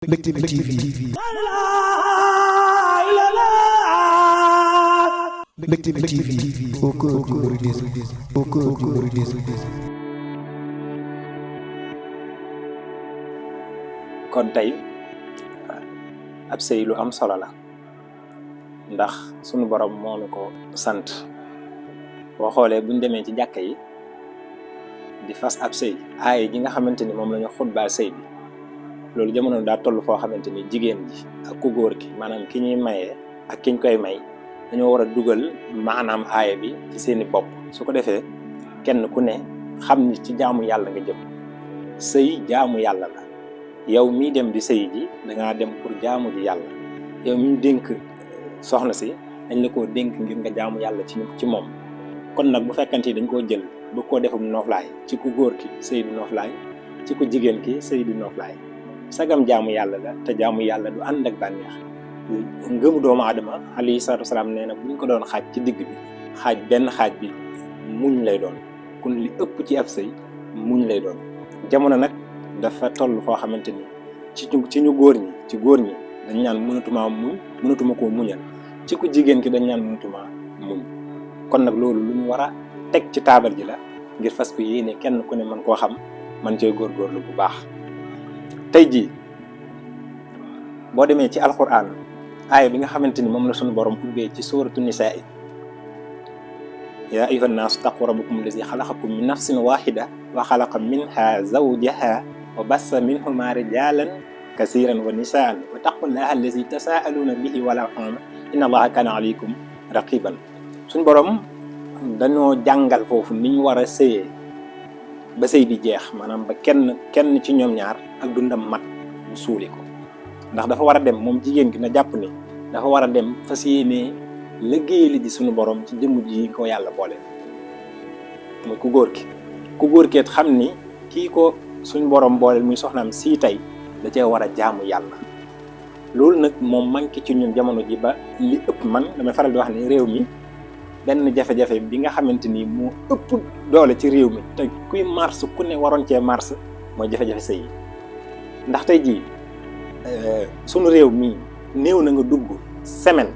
Mbectemi TV. Mbectemi TV. Au cœur du mouridisme. Kon tey ab sëy lu am solo la ndax sunu borom moo nu ko sant boo xoolee buñ demee ci jàkka yi di fas ab sëy aaye ji nga xamante ni moom la ñu xutbaa sëy bi loolu jamono daa toll foo xamante ni jigéen ji ak ku góor ki maanaam ki ñuy mayee ak kiñ koy may dañoo war a dugal maanaam aaye bi ci seeni bopp su ko defee kenn ku ne xam ni ci jaamu yàlla nga jëm sëy jaamu yàlla la yow mii dem di sëy ji dangaa dem pour jaamu ji yàlla yow mi ñu dénk soxna si dañ la koo dénk ngir nga jaamu yàlla ci moom kon nag bu fekkante ni dañ koo jël bu ko defum nooflaay ci ku góor ki sëy du nooflaay ci ku jigéen ki sëy du nooflaay sagam jaamu yàlla la te jaamu yàlla du ànd ak bànneex ngëmu doomu aadama alayhi salaatu wasalaam nee na buñ ko doon xaaj ci digg bi benn xaaj bi muñ lay doon kon li ëpp ci ab sëy muñ lay doon jamono nag dafa toll foo xamante ni ci ñu góor ñi dañ naan mënatuma koo muñal ci ku jigéen ki dañ naan mënatuma muñ kon nag loolu lu ñu war a teg ci taabal ji la ngir fas ko yéene kenn ku ne man koo xam man cee góorgóorlu bu baax tey jii boo demee ci alquran aaya bi nga xamante ni moom la suñu borom ubbee ci suuratu nisaa yaa ayyuhan naasu taqu rabbakum allazi xalaqakum min nafsin waxida wa xalaqa minha zawjaha wa bassa minhuma rijalan kasiran wa nisaan wa taqullaha allazi tasaaluuna bihi wal arham inna allaha kaana alaykum raqiban suñ borom dañoo jàngal foofu ni ñu war a sëyee ba sëy bi jeex maanaam ba kenn ci ñoom ñaar ak dundam mat ñu suuli ko ndax dafa war a dem moom jigéen gi na jàpp ni dafa war a dem fas yéenee liggéeyali ji suñu borom ci jëmm ji ko yàlla boole muy ku góor ki xam ni kii ko suñu borom boole muy soxnaam sii tey da cee war a jaamu yàlla loolu nag moom manqué ci ñun jamono ji ba li ëpp man damay faral di wax ni réew mi benn jafe-jafe bi nga xamante ni moo ëpp doole ci réew mi te kuy mars ku ne waroon cee mars mooy jafe-jafe sëy yi ndax tey jii sunu réew mi néew na nga dugg semaine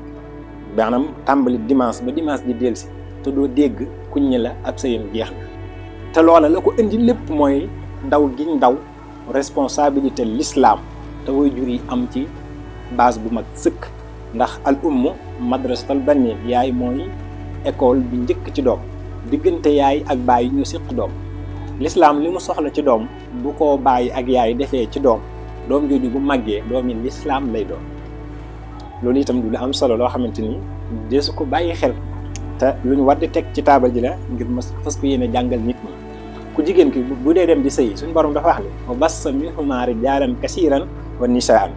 maanaam tàmbali dimanche ba dimanche di dellusi te doo dégg kuñ ñi la ab sëyam jeex na te loola la ko indi lépp mooy ndaw giñ ndaw responsabilité l'islam te way jur yi am ci base bu mag sëkk ndax al ummu madrasatal banni yaay mooy école bi njëkk ci doom diggante yaay ak baay ñu siq doom l'islam li mu soxla ci doom bu ko baay ak yaay defee ci doom jooju bu màggee doom yi l'islam lay doon loolu itam du lu am solo loo xamante ni deesu ko bàyyi xel te lu ñu war di teg ci taabal ji la ngir ma fas ko yéene jàngal nit ñi ku jigéen ki bu dee dem di sëy suñu borom dafa wax ni wa bassa minhumaa rijaalan kasiiran wa nisaa'an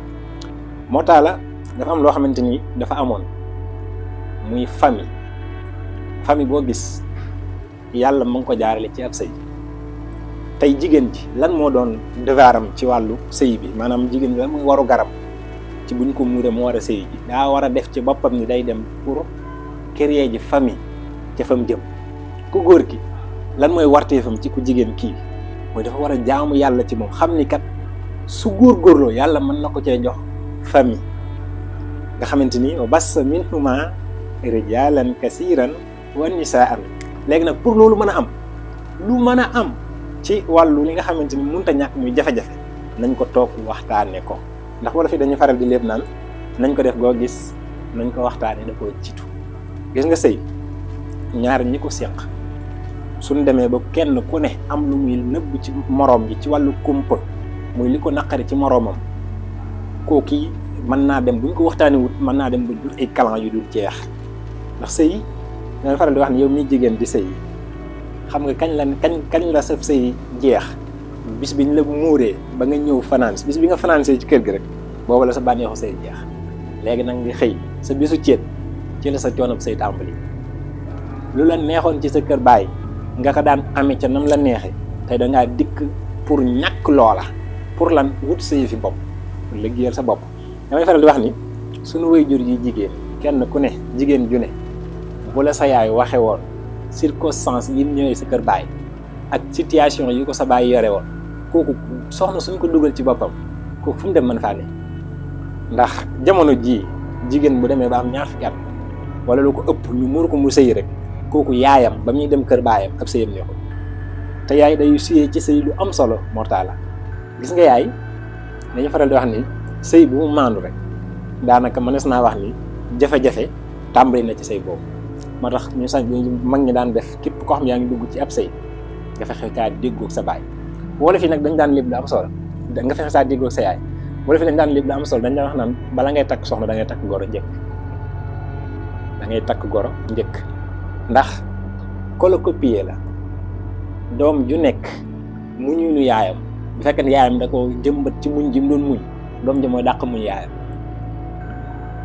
moo tax la dafa am loo xamante ni dafa amoon muy famille boo gis yàlla mu ngi ko jaarale ci ab sëy tey jigéen ji lan moo doon devoiram ci wàllu sëy bi maanaam jigéen ji lan muy waru garam ci buñ ko muuree mu war a sëy ji daa war a def ci boppam ni day dem pour créer ji famille ca fam jëm ku góor ki lan mooy warteefam ci ku jigéen kii mooy dafa war a jaamu yàlla ci moom xam ni kat su góorgóorloo yàlla mën na ko cee jox famille nga xamante ni wa bassa minhumaa rijaalan kasiiran wa nisaa'an léegi nag pour loolu mën a am ci wàllu li nga xamante ni mënut a ñàkk muy jafe-jafe nañ ko toog waxtaane ko ndax wala fi dañuy faral di lépp naan nañ ko def goo gis nañ ko waxtaane da koo jiitu gis nga sëy ñaar ñi ko séq suñ demee ba kenn ku ne am lu muy nëbb ci moroom ji ci wàllu kumpa muy li ko naqari ci moroomam kooki mën naa dem buñ ko waxtaane wut mën naa dem ba jur ay kalan yu dul jeex ndax sëy dañuy faral di wax ne yow miy jigéen di sëy xam nga kañ la sa sëy jeex bis bi ñu la muuree ba nga ñëw finance bis bi nga financé ci kër gi rek boobu la sa bànneexu sëy jeex léegi nag nga xëy sa bisu ceet ci la sa coonob sëy tàmbali lu la neexoon ci sa kër baay nga ko daan amee ca nam la neexee tey dangaa dikk pour ñàkk loola pour lan wut sëy fi bopp pour liggéeyal sa bopp damay faral di wax ni suñu waajur yi jigéen kenn ku ne jigéen ju ne bu la sa yaay waxe woon circonstance yi ñëwee sa kër baay ak situation yi ko sa baay yore woon kooku soxna suñ ko dugal ci boppam kooku fu mu dem mën faa ne ndax jamono jii jigéen bu demee ba am ñaar fukki at wala lu ko ëpp ñu muur ko mu sëy rek kooku yaayam ba muy dem kër baayam ab sëyam neexul te yaay day suyee ci sëy lu am solo mortala gis nga yaay dañu faral di wax ni sëy bu mu maandu rek daanaka mënees naa wax ni jafe-jafe tàmbali na ci sëy boobu moo tax ñu sañ mag ñi daan def képp koo xam yaa ngi dugg ci ab sëy nga fexe kaa déggoog sa baay wala fi nag dañ daan lépp lu am solo nga fexe saa déggoog sa yaay wala fi dañ daan lépp lu am solo dañ daan wax naan bala ngay takk soxna da ngay takk goro njëkk da ngay takk goro njëkk ndax colocopier la doom ju nekk muñu yaayam bu fekkee ne yaayam da ko jëmbat ci muñ ji mu doon muñ doom ji mooy dàq muñ yaayam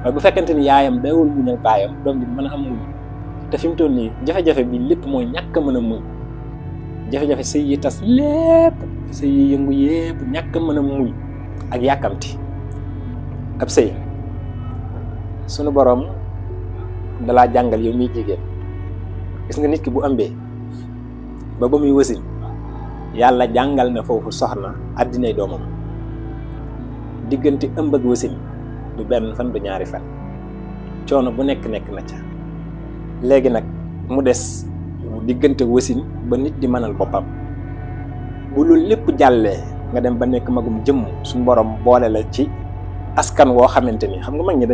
waaye bu fekkente ni yaayam dawul muñ ak baayam doom ji mën a am muñ te fi mu toll nii jafe-jafe bi lépp mooy ñàkk a mën a muñ jafe-jafe sëy yi tas lépp sëy yi yëngu yépp ñàkk a mën a muñ ak yàkkamti ab sëy sunu borom dalaa jàngal yow miy jigéen gis nga nit ki bu ëmbee ba muy wasin yàlla jàngal na foofu soxna àddinay doomam diggante ëmb ak wasin du benn fan du ñaari fan coono bu nekk na ca léegi nag mu des diggante wasin ba nit di mënal boppam bu loolu lépp jàllee nga dem ba nekk magum jëmm suñu borom boole la ci askan woo xamante ni xam nga mag ñi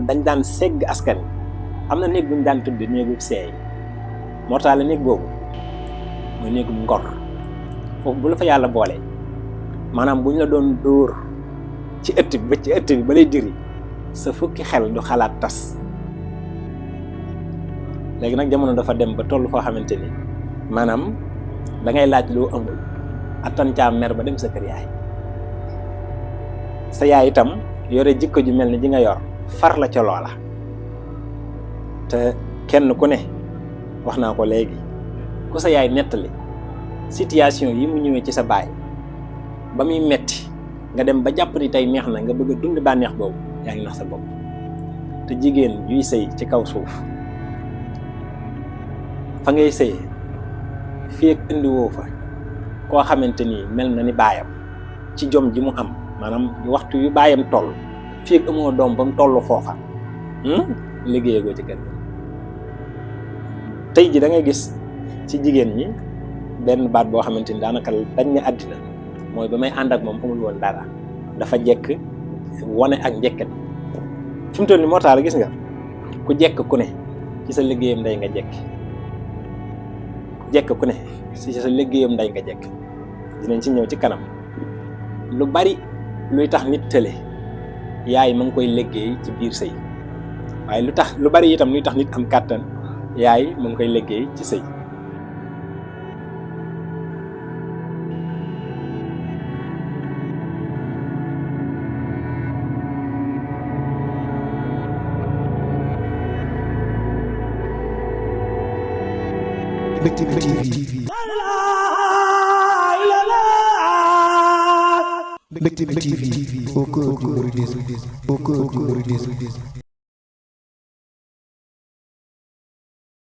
dañ daan segg askan am na néeg bu ñu daan tudd néegu seey moo tax la néeg boobu mooy néegum ngor foofu bu la fa yàlla boolee maanaam bu ñu la doon dóor ci ëtt bi ba lay diri sa fukki xel du xalaat tas léegi nag jamono dafa dem ba toll foo xamante ni maanaam da ngay laaj loo amul attan caa mer ba dem sa kër yaay sa yaay itam yore jikko ju mel ni ji nga yor far la ca loola te kenn ku ne wax naa ko léegi ku sa yaay nettali situation yi mu ñëwee ci sa baay ba muy metti nga dem ba jàpp ni tey neex na nga bëgg a dund bànneex boobu yaa ngi nax sa bopp te jigéen juy sëy ci kaw suuf fa ngay sëyee fii ak indiwoo fa koo xamante ni mel na ni baayam ci jom ji mu am maanaam waxtu yu baayam toll fii ak amoo doom ba mu toll foofa liggéeyagoo ci kër tey ji da ngay gis ci jigéen ñi benn baat boo xamante ni daanaka dañ ne àddina mooy ba may ànd ak moom amul woon dara dafa jekk wane ak njekkat fi mu toll ni moo tax gis nga ku jekk ku ne ci sa liggéeyam ndey nga jekk ku ne ci sa liggéeyam ndey nga jekk dinañ ci ñëw ci kanam lu bari luy tax nit tële yaay ma ngi koy liggéey ci biir sëy waaye lu bari itam luy tax nit am kàttan yaay ma ngi koy liggéey ci sëy Mbectemi TV. Mbectemi TV. Au cœur du mouridisme.